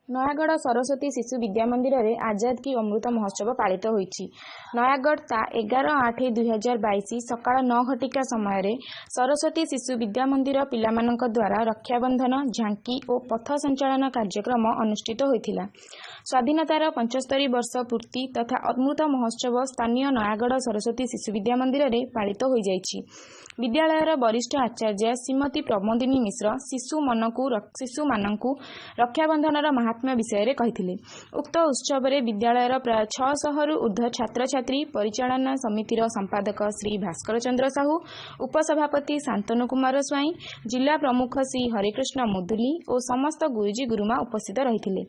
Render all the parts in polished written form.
ନୟାଗଡ଼ ସରସ୍ୱତୀ ଶିଶୁ ବିଦ୍ୟା ମନ୍ଦିରରେ ଆଜାଦ କି ଅମୃତ ମହୋତ୍ସବ ପାଳିତ ହୋଇଛି। ନୟାଗଡ଼ ତା 11/8/2022 ସକାଳ 9 ଘଟିକା ସମୟରେ ସରସ୍ୱତୀ ଶିଶୁ ବିଦ୍ୟା ମନ୍ଦିର ପିଲାମାନଙ୍କ ଦ୍ୱାରା ରକ୍ଷାବନ୍ଧନ, ଝାଙ୍କି ଓ ପଥ ସଞ୍ଚାଳନ କାର୍ଯ୍ୟକ୍ରମ ଅନୁଷ୍ଠିତ ହୋଇଥିଲା। ସ୍ୱାଧୀନତାର 75 ବର୍ଷ ପୂର୍ତ୍ତି ତଥା ଅମୃତ ମହୋତ୍ସବ ସ୍ଥାନୀୟ ନୟାଗଡ଼ ସରସ୍ୱତୀ ଶିଶୁ ବିଦ୍ୟା ମନ୍ଦିରରେ ପାଳିତ ହୋଇଯାଇଛି। ବିଦ୍ୟାଳୟର ବରିଷ୍ଠ ଆଚାର୍ଯ୍ୟା ଶ୍ରୀମତୀ ପ୍ରମୋଦିନୀ ମିଶ୍ର ଶିଶୁମାନଙ୍କୁ ରକ୍ଷାବନ୍ଧନର ମାହାତ୍ମ୍ୟ ବିଷୟରେ କହିଥିଲେ। ଉକ୍ତ ଉତ୍ସବରେ ବିଦ୍ୟାଳୟର ପ୍ରାୟ 600ରୁ ଉର୍ଦ୍ଧ୍ୱ ଛାତ୍ରଛାତ୍ରୀ, ପରିଚାଳନା ସମିତିର ସମ୍ପାଦକ ଶ୍ରୀ ଭାସ୍କର ଚନ୍ଦ୍ର ସାହୁ, ଉପସଭାପତି ଶାନ୍ତନୁ କୁମାର ସ୍ୱାଇଁ, ଜିଲ୍ଲା ପ୍ରମୁଖ ଶ୍ରୀ ହରେକୃଷ୍ଣ ମୁଦୁଲି ଓ ସମସ୍ତ ଗୁରୁଜୀ ଗୁରୁମା ଉପସ୍ଥିତ ରହିଥିଲେ।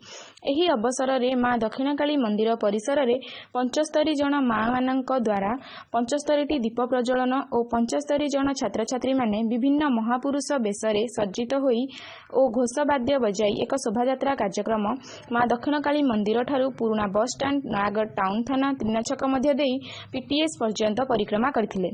ଏହି ଅବସରରେ ମା ଦକ୍ଷିଣକାଳୀ ମନ୍ଦିର ପରିସରରେ 75 ଜଣ ମା'ମାନଙ୍କ ଦ୍ୱାରା 75ଟି ଦୀପ ପ୍ରଜ୍ୱଳନ ଓ 75 ଜଣ ଛାତ୍ରଛାତ୍ରୀମାନେ ବିଭିନ୍ନ ମହାପୁରୁଷ ବେଶରେ ସଜ୍ଜିତ ହୋଇ ଓ ଘୋଷବାଦ୍ୟ ବଜାଇ ଏକ ଶୋଭାଯାତ୍ରା କାର୍ଯ୍ୟକ୍ରମ ମା ଦକ୍ଷିଣକାଳୀ ମନ୍ଦିରଠାରୁ ପୁରୁଣା ବସ୍ଷ୍ଟାଣ୍ଡ, ନୟାଗଡ଼ ଟାଉନ ଥାନା, ତିନିଛକ ମଧ୍ୟ ଦେଇ ପିଟିଏସ୍ ପର୍ଯ୍ୟନ୍ତ ପରିକ୍ରମା କରିଥିଲେ।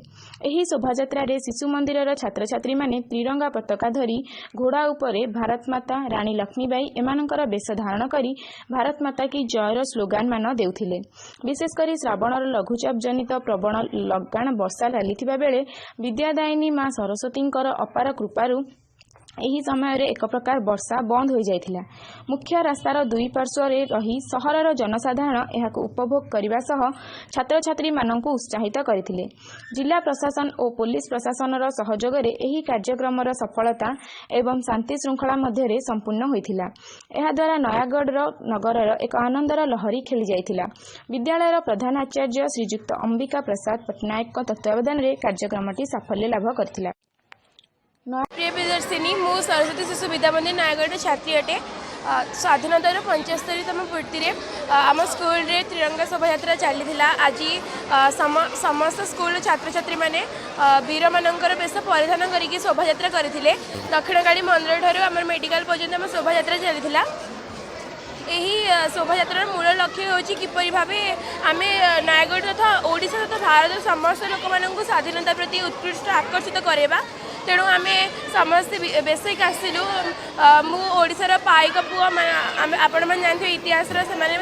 ଏହି ଶୋଭାଯାତ୍ରାରେ ଶିଶୁ ମନ୍ଦିରର ଛାତ୍ରଛାତ୍ରୀମାନେ ତ୍ରିରଙ୍ଗା ପତାକା ଧରି ଘୋଡ଼ା ଉପରେ ଭାରତ ମାତା, ରାଣୀ ଲକ୍ଷ୍ମୀବାଇ ଏମାନଙ୍କର ବେଶ ଧାରଣ କରି ଭାରତ ମାତା କି ଜୟର ସ୍ଲୋଗାନମାନ ଦେଉଥିଲେ। ବିଶେଷ କରି ଶ୍ରାବଣର ଲଘୁଚାପ ଜନିତ ପ୍ରବଳ ଲଗାଣ ବର୍ଷା ଚାଲିଥିବା ବେଳେ ବିଦ୍ୟାଦାୟିନୀ ମା ସରସ୍ୱତୀଙ୍କର ଅପାର କୃପାରୁ ଏହି ସମୟରେ ଏକ ପ୍ରକାର ବର୍ଷା ବନ୍ଦ ହୋଇଯାଇଥିଲା। ମୁଖ୍ୟ ରାସ୍ତାର ଦୁଇ ପାର୍ଶ୍ୱରେ ରହି ସହରର ଜନସାଧାରଣ ଏହାକୁ ଉପଭୋଗ କରିବା ସହ ଛାତ୍ରଛାତ୍ରୀମାନଙ୍କୁ ଉତ୍ସାହିତ କରିଥିଲେ। ଜିଲ୍ଲା ପ୍ରଶାସନ ଓ ପୋଲିସ ପ୍ରଶାସନର ସହଯୋଗରେ ଏହି କାର୍ଯ୍ୟକ୍ରମର ସଫଳତା ଏବଂ ଶାନ୍ତି ଶୃଙ୍ଖଳା ମଧ୍ୟରେ ସମ୍ପୂର୍ଣ୍ଣ ହୋଇଥିଲା। ଏହାଦ୍ୱାରା ନୟାଗଡ଼ର ନଗରର ଏକ ଆନନ୍ଦର ଲହରୀ ଖେଳିଯାଇଥିଲା। ବିଦ୍ୟାଳୟର ପ୍ରଧାନ ଆଚାର୍ଯ୍ୟ ଶ୍ରୀଯୁକ୍ତ ଅମ୍ବିକା ପ୍ରସାଦ ପଟ୍ଟନାୟକଙ୍କ ତତ୍ତ୍ୱାବଧାନରେ କାର୍ଯ୍ୟକ୍ରମଟି ସାଫଲ୍ୟ ଲାଭ କରିଥିଲା। ପ୍ରିୟ ପ୍ରିୟଦର୍ଶିନୀ, ମୁଁ ସରସ୍ୱତୀ ଶିଶୁ ବିଦ୍ୟା ମନ୍ଦିର ନୟାଗଡ଼ର ଛାତ୍ରୀ ଅଟେ। ସ୍ୱାଧୀନତାର 75ତମ ପୂର୍ତ୍ତିରେ ଆମ ସ୍କୁଲରେ ତ୍ରିରଙ୍ଗା ଶୋଭାଯାତ୍ରା ଚାଲିଥିଲା। ଆଜି ସମସ୍ତ ସ୍କୁଲର ଛାତ୍ରଛାତ୍ରୀମାନେ ବୀରମାନଙ୍କର ବେଶ ପରିଧାନ କରିକି ଶୋଭାଯାତ୍ରା କରିଥିଲେ। ଦକ୍ଷିଣକାଳୀ ମନ୍ଦିରଠାରୁ ଆମର ମେଡ଼ିକାଲ ପର୍ଯ୍ୟନ୍ତ ଆମ ଶୋଭାଯାତ୍ରା ଚାଲିଥିଲା। ଏହି ଶୋଭାଯାତ୍ରାର ମୂଳ ଲକ୍ଷ୍ୟ ହେଉଛି କିପରି ଭାବେ ଆମେ ନୟାଗଡ଼ ତଥା ଓଡ଼ିଶା ତଥା ଭାରତର ସମସ୍ତ ଲୋକମାନଙ୍କୁ ସ୍ୱାଧୀନତା ପ୍ରତି ଉତ୍କୃଷ୍ଟ ଆକର୍ଷିତ କରାଇବା। ତେଣୁ ଆମେ ସମସ୍ତେ ବେଶ ହେଇକି ଆସିଲୁ। ମୁଁ ଓଡ଼ିଶାର ପାଇକ ପୁଅ, ଆମେ ଆପଣମାନେ ଜାଣିଥିବେ ଇତିହାସର ସେମାନେ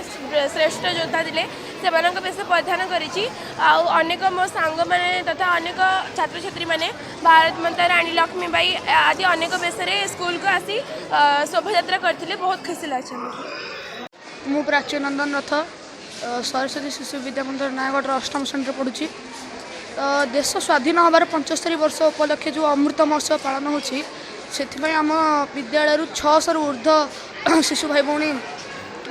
ଶ୍ରେଷ୍ଠ ଯୋଦ୍ଧା ଥିଲେ, ସେମାନଙ୍କ ବେଶ ପରିଧାନ କରିଛି। ଆଉ ଅନେକ ମୋ ସାଙ୍ଗମାନେ ତଥା ଅନେକ ଛାତ୍ରଛାତ୍ରୀମାନେ ଭାରତ ମାତା, ରାଣୀ ଲକ୍ଷ୍ମୀବାଇ ଆଦି ଅନେକ ବେଶରେ ସ୍କୁଲକୁ ଆସି ଶୋଭାଯାତ୍ରା କରିଥିଲେ। ବହୁତ ଖୁସି ଲାଗୁଛି ଆମକୁ। ମୁଁ ପ୍ରାଚୀ ନନ୍ଦନ ରଥ, ସରସ୍ୱତୀ ଶିଶୁ ବିଦ୍ୟା ମନ୍ଦିର ନୟାଗଡ଼ର ଅଷ୍ଟମ ଶ୍ରେଣୀରେ ପଢ଼ୁଛି। ତ ଦେଶ ସ୍ୱାଧୀନ ହେବାର 75 ବର୍ଷ ଉପଲକ୍ଷେ ଯେଉଁ ଅମୃତ ମହୋତ୍ସବ ପାଳନ ହେଉଛି, ସେଥିପାଇଁ ଆମ ବିଦ୍ୟାଳୟରୁ 600ରୁ ଉର୍ଦ୍ଧ୍ୱ ଶିଶୁ ଭାଇ ଭଉଣୀ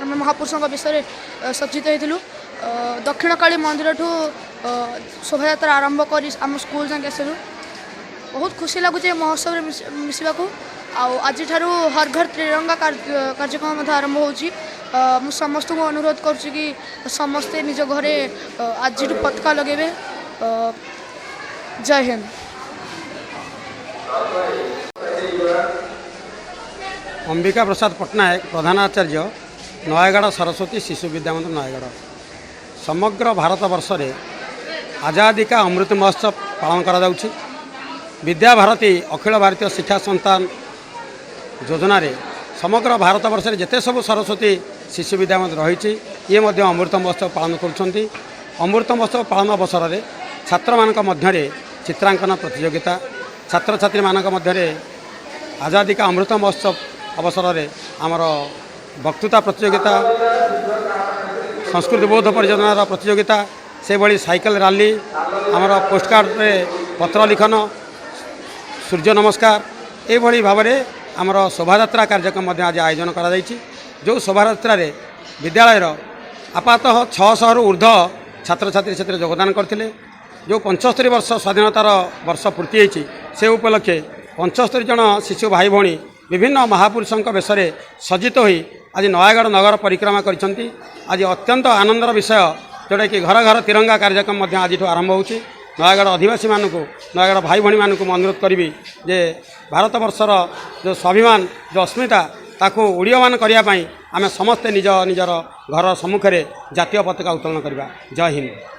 ଆମେ ମହାପୁରୁଷଙ୍କ ବିଷୟରେ ସଜ୍ଜିତ ହେଇଥିଲୁ। ଦକ୍ଷିଣକାଳୀ ମନ୍ଦିରଠୁ ଶୋଭାଯାତ୍ରା ଆରମ୍ଭ କରି ଆମ ସ୍କୁଲ ଯାଏଁ ଆସିଲୁ। ବହୁତ ଖୁସି ଲାଗୁଛି ଏ ମହୋତ୍ସବରେ ମିଶିବାକୁ। ଆଉ ଆଜିଠାରୁ ହର ଘର ତ୍ରିରଙ୍ଗା କାର୍ଯ୍ୟକ୍ରମ ମଧ୍ୟ ଆରମ୍ଭ ହେଉଛି। ମୁଁ ସମସ୍ତଙ୍କୁ ଅନୁରୋଧ କରୁଛି କି ସମସ୍ତେ ନିଜ ଘରେ ଆଜିଠୁ ପତାକା ଲଗାଇବେ। ଜୟ ହିନ୍ଦ। ଅମ୍ବିକା ପ୍ରସାଦ ପଟ୍ଟନାୟକ, ପ୍ରଧାନ ଆଚାର୍ଯ୍ୟ, ନୟାଗଡ଼ ସରସ୍ୱତୀ ଶିଶୁ ବିଦ୍ୟା ମନ୍ଦିର, ନୟାଗଡ଼। ସମଗ୍ର ଭାରତବର୍ଷରେ ଆଜାଦି କା ଅମୃତ ମହୋତ୍ସବ ପାଳନ କରାଯାଉଛି। ବିଦ୍ୟାଭାରତୀ ଅଖିଳ ଭାରତୀୟ ଶିକ୍ଷା ସଂସ୍ଥାନ ଯୋଜନାରେ ସମଗ୍ର ଭାରତବର୍ଷରେ ଯେତେ ସବୁ ସରସ୍ୱତୀ ଶିଶୁ ବିଦ୍ୟା ମନ୍ଦିର ରହିଛି, ଇଏ ମଧ୍ୟ ଅମୃତ ମହୋତ୍ସବ ପାଳନ କରୁଛନ୍ତି। ଅମୃତ ମହୋତ୍ସବ ପାଳନ ଅବସରରେ ଛାତ୍ରମାନଙ୍କ ମଧ୍ୟରେ ଚିତ୍ରାଙ୍କନ ପ୍ରତିଯୋଗିତା, ଛାତ୍ରଛାତ୍ରୀମାନଙ୍କ ମଧ୍ୟରେ ଆଜାଦି କା ଅମୃତ ମହୋତ୍ସବ ଅବସରରେ ଆମର ବକ୍ତୃତା ପ୍ରତିଯୋଗିତା, ସଂସ୍କୃତି ବୋଧ ପରିଯୋଜନାର ପ୍ରତିଯୋଗିତା, ସେଭଳି ସାଇକେଲ ରାଲି, ଆମର ପୋଷ୍ଟକାର୍ଡ଼ରେ ପତ୍ର ଲିଖନ, ସୂର୍ଯ୍ୟ ନମସ୍କାର, ଏଇଭଳି ଭାବରେ ଆମର ଶୋଭାଯାତ୍ରା କାର୍ଯ୍ୟକ୍ରମ ମଧ୍ୟ ଆଜି ଆୟୋଜନ କରାଯାଇଛି। ଯେଉଁ ଶୋଭାଯାତ୍ରାରେ ବିଦ୍ୟାଳୟର ଆପାତଃ 600ରୁ ଉର୍ଦ୍ଧ୍ୱ ଛାତ୍ରଛାତ୍ରୀ ସେଥିରେ ଯୋଗଦାନ କରିଥିଲେ। ଯେଉଁ 75 ବର୍ଷ ସ୍ୱାଧୀନତାର ବର୍ଷ ପୂର୍ତ୍ତି ହୋଇଛି, ସେ ଉପଲକ୍ଷେ 75 ଜଣ ଶିଶୁ ଭାଇ ଭଉଣୀ ବିଭିନ୍ନ ମହାପୁରୁଷଙ୍କ ବେଶରେ ସଜ୍ଜିତ ହୋଇ ଆଜି ନୟାଗଡ଼ ନଗର ପରିକ୍ରମା କରିଛନ୍ତି। ଆଜି ଅତ୍ୟନ୍ତ ଆନନ୍ଦର ବିଷୟ, ଯେଉଁଟାକି ଘର ଘର ତିରଙ୍ଗା କାର୍ଯ୍ୟକ୍ରମ ମଧ୍ୟ ଆଜିଠୁ ଆରମ୍ଭ ହେଉଛି। ନୟାଗଡ଼ ଅଧିବାସୀମାନଙ୍କୁ, ନୟାଗଡ଼ ଭାଇ ଭଉଣୀମାନଙ୍କୁ ମୁଁ ଅନୁରୋଧ କରିବି ଯେ ଭାରତବର୍ଷର ଯେଉଁ ସ୍ୱାଭିମାନ, ଯେଉଁ ଅସ୍ମିତା, ତାକୁ ଉଡ଼ୀୟମାନ କରିବା ପାଇଁ ଆମେ ସମସ୍ତେ ନିଜ ନିଜର ଘର ସମ୍ମୁଖରେ ଜାତୀୟ ପତାକା ଉତ୍ତୋଳନ କରିବା। ଜୟ ହିନ୍ଦ।